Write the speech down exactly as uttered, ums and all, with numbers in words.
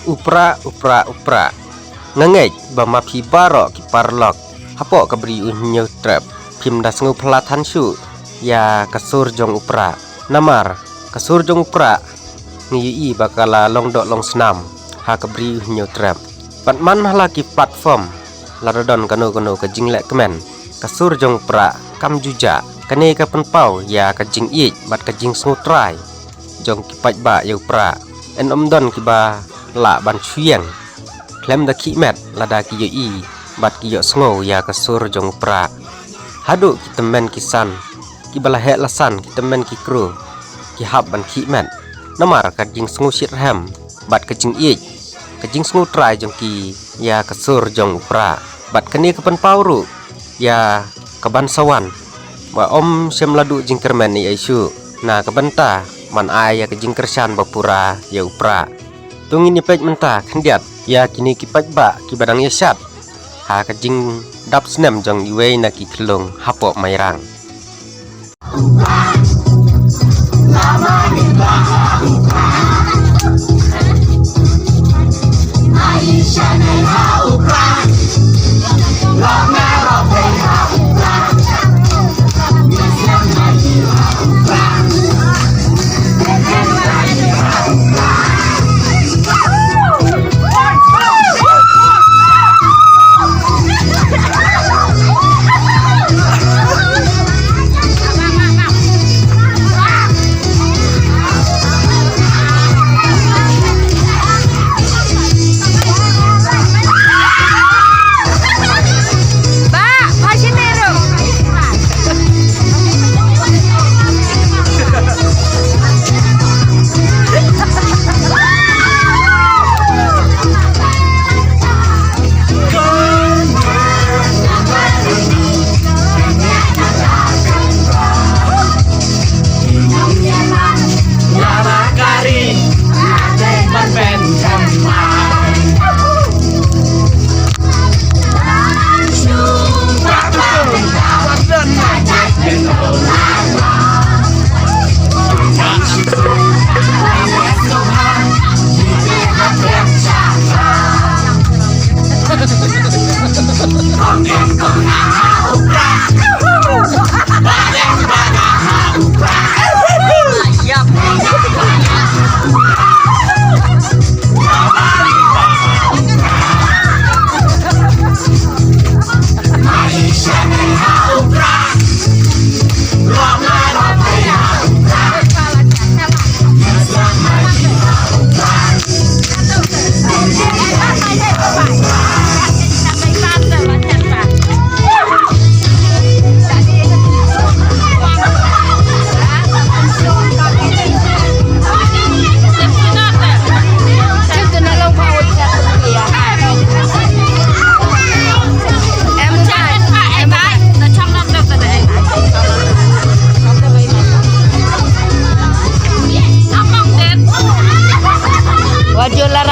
U Prah, u Prah, u Prah. Nga ngeit ba ma phi baroh ki paralok hapoh ka Bri U Hynñiewtrep phim da sngew phylla than shuh ïa ka sur jong u Prah. Namar ka sur jong u Prah ngi ïohi ba ka la long doh long snam ha ka Bri U Hynñiewtrep. Bad man ha la ki platform lada don kano kano ka jingleh kmen, ka sur jong u Prah kam ju jah. Kane ka pynpaw ïa ka jingïeit bad ka jingsngew trai jong ki paidbah ïa u Prah. Yn ym don kiba lah ban shu ïeng khlem da khih met lada ki ïohi bad ki ïohsngew ïa ka sur jong u Prah. Haduh ki tymmen ki san, kiba la heh la san, ki tymmen ki kru, ki hap ban khih met. Namar ka jingsngew shitrhem bad ka jingïeit, ka jingsngew trai jong ki ïa ka sur jong u Prah. Bad kane ka pynpaw ruh ïa ka ban sa wan ba ym shym la duh jingkyrmen ei ei shuh na ka bynta ban ai ïa ka jingkyrshan ba pura ïa u Prah. To ngin ïa peit mynta khyndiat ïa kine ki paidbah kiba dang ïashad ha ka jingdap snem jong iwei na ki khyllung hapoh Mairang. Wajo lar